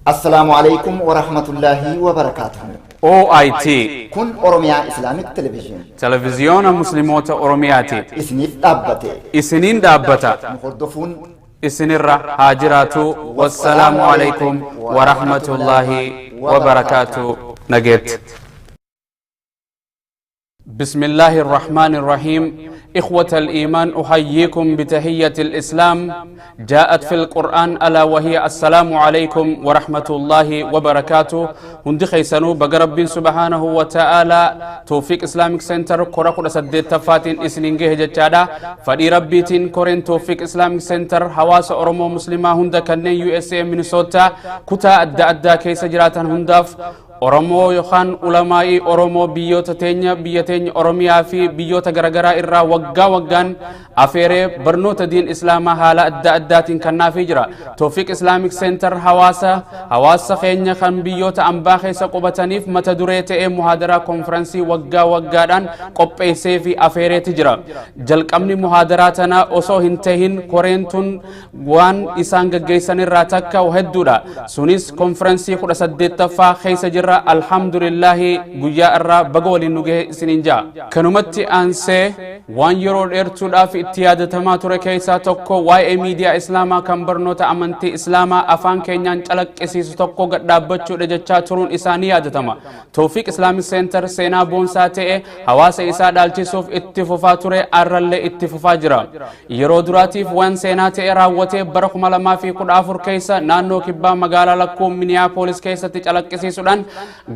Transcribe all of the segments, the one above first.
Assalaamu alaikum wa rahmatullahi wa barakaatuhu. OIT. Kun Oromiyaa Islaamik Television. Televiziyoona Musliimoota Oromiyaati. Isiniif dhaabbate. Isiniin dhaabbata. Nu hordofuun isinirra haa jiraatu. Wassalaamu alaikum wa rahmatullahi wa barakaatu. Nageetti. بسم الله الرحمن الرحيم. إخوة الإيمان، أحييكم بتحية الإسلام جاءت في القرآن، ألا وهي السلام عليكم ورحمة الله وبركاته. Hundi kheysanuu baga Rabbiin سبحانه وتعالى توفيق Islamic Center kora 18ffaatiin isiniin gahe jechaadha. Fadhii Rabbiitiin koreen Toofiq Islamic Center hawaasa Oromoo Muslimaa hunda kanneen USA Minnesota kutaa adda addaa keessa jiraatan hundaaf, Oromoo yookaan ulamaa'ii Oromoo biyyoota teenya, biyya teenya Oromiyaa fi biyyoota garaagaraa irraa waggaa waggaan afeeree barnoota diin Islaamaa haala adda addaatiin kennaafii jira. Toofiq Islamic Center hawaasa keenya kan biyyoota ambaa keessa qubataniif mata duree ta'ee muhaadaraa, konferansii waggaa waggaadhaan qopheessee fi afeereeti jira. Jalqabni muhaadaraa tanaa osoo hin tahin koreen tun waan isaan gaggeessan irraa takka hedduudha. Sunis konferansii 18ffaa keessa jirra. Alhamdulillahi, guyyaa irraa baga waliin nu gahe isiniin jaa. Kanumatti aansee waan yeroo dheertuudhaaf itti yaadatamaa ture keessaa tokko waa'ee miidiyaa Islaamaa kan barnoota amantii Islaamaa afaan keenyaan calaqqisiisu tokko gadhaabbachuudha jechaa turuun isaanii yaadatama. Toofiq Islamic Center seenaa boonsaa ta'e hawaasa isaa dhaalchisuuf itti fufaa ture, arrallee itti fufaa jira. Yeroo duraatiif waan seenaa ta'e raawwatee bara 2014 keessa naannoo kibbaa magaalaa lakkuu Minneapolis keessatti calaqqisiisuudhaan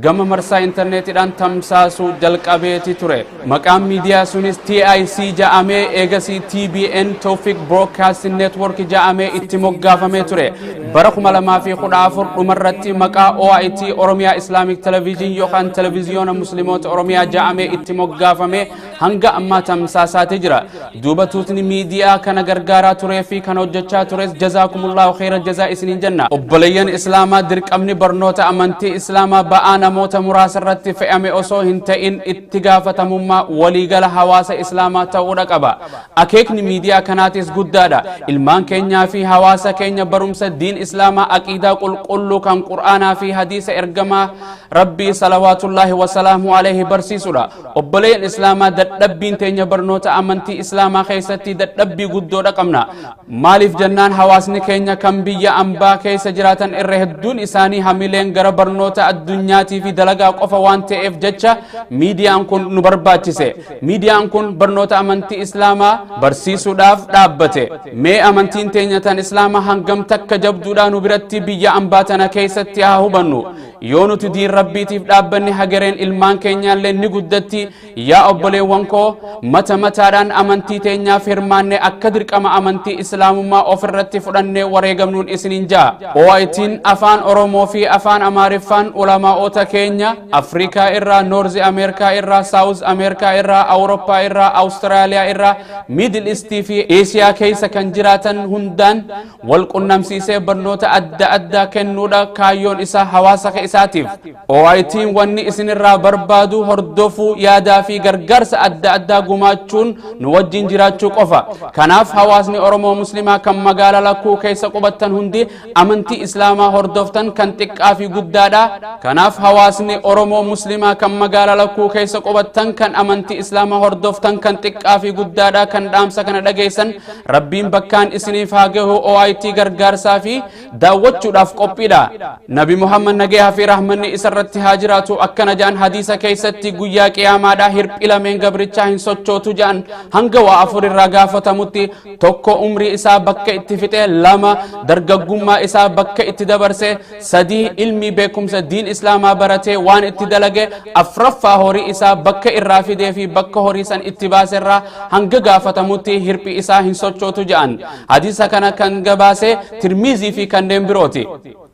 gama marsaa intarneetiidhaan tamsaasuu jalqabeeti ture. Maqaan miidiyaa sunis TIC ja'amee, eegasii TBN, Tawfiq Broadcasting Network ja'amee itti moggaafamee ture. Bara 2014 dhumarratti maqaa OIT, Oromiyaa Islamic Television yookaan Televiziyoona Musliimoota Oromiyaa ja'amee itti moggaafamee hanga ammaa tamsaasaati jira. Duuba tuutni miidiyaa kana gargaaraa turee fi kan hojjechaa tures جزاكم الله خير الجزاء isiniin jenna. Obboleeyyan Islaamaa, dirqamni barnoota amantii Islaamaa ba'aa namoota muraasa irratti fe'ame osoo hin ta'in itti gaafatamummaa waliigala hawaasa Islaamaa ta'uudha qaba. Akeekni miidiyaa kanaatis guddaadha. Ilmaan keenyaa fi hawaasa keenya barumsa diin Islaamaa, aqiidaa qulqulluu kan Qur'aanaa fi hadiisa ergamaa Rabbii صلوات الله وسلامه عليه barsiisudha. Obboleeyyan Islaamaa, dadhabbiin teenya barnoota amantii Islaamaa keessatti dadhabbii guddoodha qabna. Maaliif jennaan, hawaasni keenya kan biyya ambaa keessa jiraatan irra hedduun isaanii hamileen gara barnoota addunyaatii fi dalagaa qofa waan ta'eef jecha miidiyaan kun nu barbaachise. Miidiyaan kun barnoota amantii Islaamaa barsiisuudhaaf dhaabbate. Mee amantiin teenya tan Islaamaa hangam takka jabduudhaa nu biratti biyya ambaa tana keessatti haa hubannu. Yoo nuti diin Rabbiitiif dhaabbanne, hagareen ilmaan keenyaallee ni guddatti. Yaa obboleewwan koo, mata mataadhaan amantii teenyaaf hirmaanne akka dirqama amantii Islaamummaa ofirratti fudhannee wareegamnuun isiniin ja'a. OIT'n afaan Oromoo fi afaan Amaariffaan ulamaa'ota keenya Afrikaa irraa, North Ameerikaa irraa, South Ameerikaa irraa, Awurooppaa irraa, Awustiraaliyaa irraa, Middle Eastii fi Eesiyaa keessa kan jiraatan hundaan wal qunnamsiisee barnoota adda addaa kennuudha kaayyoon isaa hawaasa isaatiif. OIT'n wanni isinirraa barbaadu hordofuu, yaadaa fi gargaarsa adda addaa gumaachuun nu wajjin jiraachuu qofa. Kanaaf hawaasni Oromoo Muslimaa kan magaalaa lakkuu keessa qubattan hundi, amantii Islaamaa hordoftan kan xiqqaa fi guddaadha. Kanaaf hawaasni Oromoo Muslimaa kan magaalaa lakkuu keessa qubattan, kan amantii Islaamaa hordoftan kan xiqqaa fi guddaadha, kan dhaamsa kana dhageessan, Rabbiin bakkaan isiniif haa gahu. OIT gargaarsaa fi daawwachuudhaaf qophiidha. Nabi Muhammad, nagayaa fi rahmanni isarratti haa jiraatu, akkana jedhan hadiisa keessatti: "Guyyaa qiyaamaadhaa hirphi lameen gabrichaa hin sochootu," jedhan, "hanga waa afur irraa gaafatamutti: tokko, umrii isaa bakka itti fixe; lama, dargaggummaa isaa bakka itti dabarse; sadii, ilmi beekumsa diin Islaamaa baratee waan itti dalage; afraffaa, horii isaa bakka irraa fidee fi bakka horii san itti baaserraa hanga gaafatamutti hirphi isaa hin sochootu," jedhan. Hadiisa kana kan gabaase Tirmiizii fi kanneen birooti.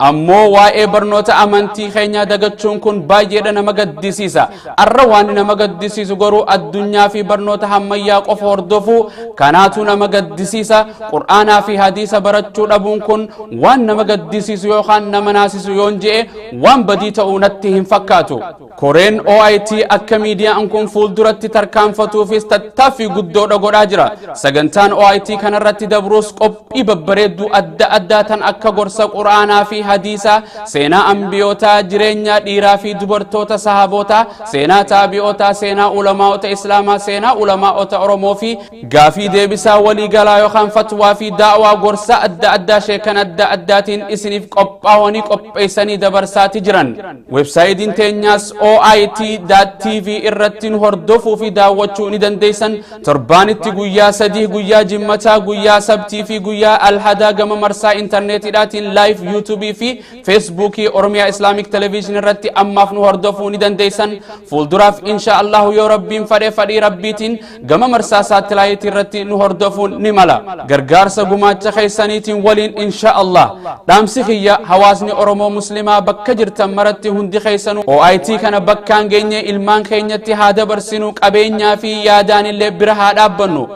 Ammoo waa'ee barnoota amantii keenyaa dagachuun kun baay'eedha nama gaddisiisa. Arra waan nama gaddisiisu garuu addunyaa fi barnoota hammayyaa qofa hordofuu kanaatu nama gaddisiisa. Qur'aanaa fi hadiisa barachuu dhabuun kun waan nama gaddisiisu yookaan nama naasisu yoon je'e waan badii ta'u. ta'uu natti hin fakkaatu. Koreen OIT akka miidiyaan kun fuulduratti tarkaanfatuufis tattaaffii guddoodha godhaa jira. Sagantaan OIT kanarratti dabruus qophii babbareedduu adda addaa tan akka gorsa quraanaa fi hadiisaa, seenaa ambiyootaa, jireenya dhiiraa fi dubartoota sahabootaa, seenaa taabi'ootaa, seenaa ulamaa'ota islaamaa, seenaa ulamaa'ota Oromoo fi gaafii deebisaa waliigalaa yookaan fatwaa fi daawaa gorsa adda addaa sheekan adda addaatiin isiniif qophaa'anii qopheessanii dabarsaati jiran. Websaayitiin teenyaas OIT.tv irratti nu hordofuu fi daawwachuu ni dandeessan. Torbaanitti guyyaa 3, guyyaa jimmataa, guyyaa sabtii fi guyyaa alhadaa gama marsaa intarneetiidhaatiin live yuutuubii fi feesbuukii Oromiyaa Islaamik Television irratti ammaaf nu hordofuu ni dandeessan. Fuulduraaf insha Allahu yoo Rabbiin fadhe fadhii Rabbiitiin gama marsaa saatilaayitii irratti nu hordofuun ni mala. Gargaarsa gumaacha keessaniitiin waliin insha Allah. Dhaamsi kiyya hawaasni Oromoo Muslimaa bakka jirtan maratti hundi keessanuu OIT kana bakkaan geenye ilmaan keenyatti haa dabarsinu, qabeenyaa fi yaadaan illee bira haa dhaabbannu.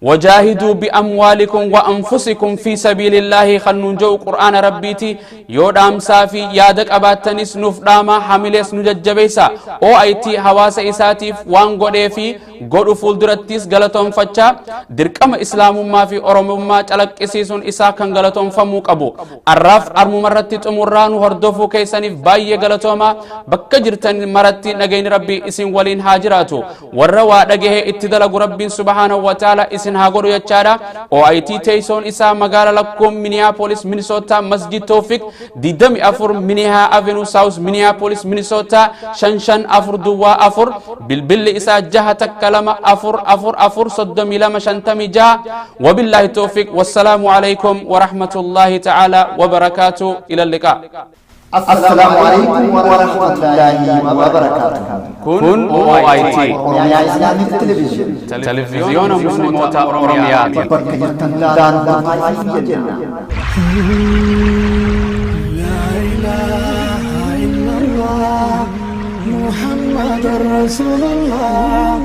وجاهدوا بأموالكم وأنفسكم في سبيل الله خنون جو قرآن ربيتي يودام سافي يادك أباتنس نف داما حاملس نججبيسا OIT حواس إساتيف وان قد في قد فولدرتيس غلطون فتشا دركم إسلام ما في أرم ما تلك إسيسون إسا كان غلطون فموك أبو الراف أرمو مرتي تمران هردفو كيسانيف باي غلطوما بكجرتن مرتي نجين ربي إسن ولين هاجراتو والروا دقه اتدلق ربي سبحانه وتعالى إسن haa godhu jechaadha. OIT teessoon isaa magaala lakkoon Minneapolis, Minnesota, Masjid Tawfiq 24 Minneha Avenue South, Minneapolis, Minnesota 55404. Bilbilli isaa 6 12 4 4 4 32 56. وبالله التوفيق والسلام عليكم ورحمة الله تعالى وبركاته. إلى اللقاء. السلام عليكم ورحمة الله وبركاته. Kun OIT Oromiyaa Islaamik Television. Televiziyoona Musliimoota Oromiyaati. Bakka jirtan hundaan dhufaa isin jenna. لا إله إلا الله محمد رسول الله،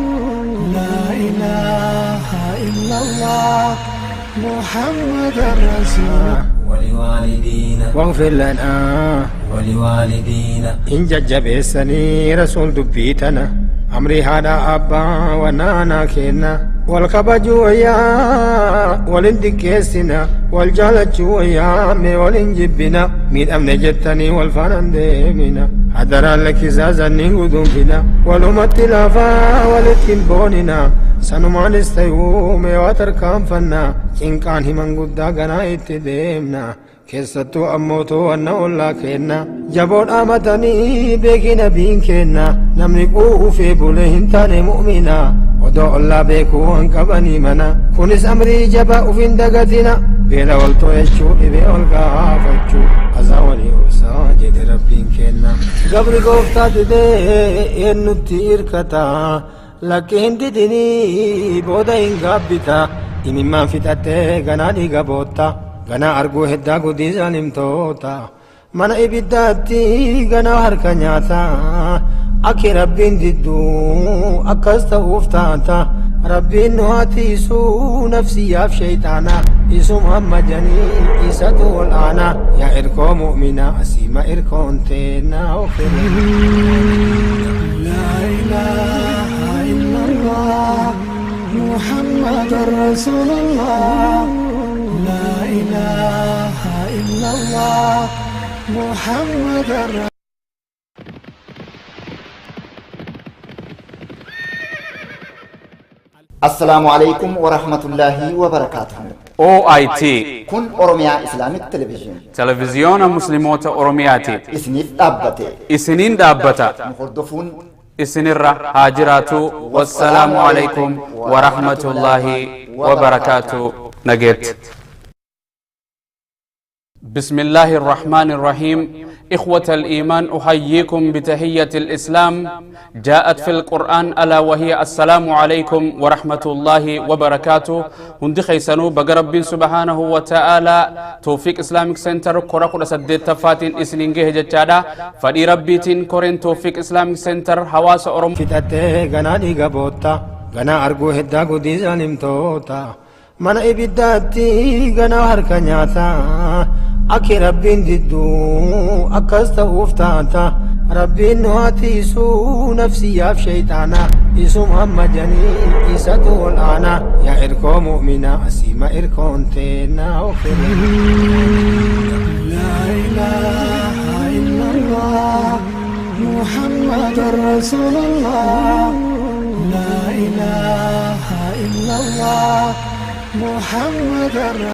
لا إله إلا الله محمد رسول ولوالدينا واغفر لنا ولوالدينا. إن ججبسني رسول دبيتنا أمري هذا أبا ونانا كينا والكبجو يا والندكيسنا والجالجو يا مي والنجبنا ميد أمن جتني والفنان ديمنا هدرا لك زازني قدوم فينا ولمت لافا والتنبوننا sanumaan istayuu mee tarkaanfanna cinqaan himan guddaa ganaa itti deemna keessattuu ammoo to'anna ollaa kenna jaboo dhaamatanii beekina biin kenna namni quufee bulee hin taane mu'mina odoo ollaa beekuu han qabanii mana kunis amrii jabaa ufin dagatina beela wal to'achuu dhibee ol gaafachuu azaa walii obsaa jedhe Rabbiin kenna gabri gooftaa didee eenyutti hirkataa lakki hin didinii booda hin gaabbita imimmaan fixattee ganaa dhiiga bootta ganaa arguu heddaa gudii saalimtoota mana ibiddaatti ganaa harka nyaata akki Rabbiin didduu akkas ta'uuf taata. Rabbiin nu haa tiisuu nafsiyyaaf shayxaana isum hamma janii isatu ol aana yaa irkoo mu'mina asiima irkoon teennaa ofirra. لا إله إلا الله محمد رسول الله، لا إله إلا الله محمد رسول السلام عليكم ورحمة الله وبركاته. OIT Kun Oromiyaa Islaamik Television. Televiziyoona Musliimoota Oromiyaati. Isiniif dhaabbate. Isiniin dhaabbata. Nu hordofuun isinirra haa jiraatu. Wassalaamu alaikum warahmatullaahi wabarakaatu. Nageetti. بسم الله الرحمن الرحيم. إخوة الإيمان، أحييكم بتحية الإسلام جاءت في القرآن، ألا وهي السلام عليكم ورحمة الله وبركاته. هندي خيسانو بقرب سبحانه وتعالى توفيق إسلامك سنتر كورا كورا سدد تفاتين إسنين جه جتشادا فدي ربيتين كورين توفيق إسلامك سنتر حواس أورم fixattee ganaa dhiiga bootta ganaa arguu heddaa gudii saalimtoota mana ibiddaatti ganaa harka nyaata akki Rabbiin didduu akkas ta'uuf taata. Rabbiin nu haa tiisuu nafsiyyaaf shayxaana isuma amma janii isatu ol aanaa yaa irkoo mu'minaa asiima irkoon teennaa ofirra. لا إله إلا الله محمد رسول الله. لا إله إلا الله محمد.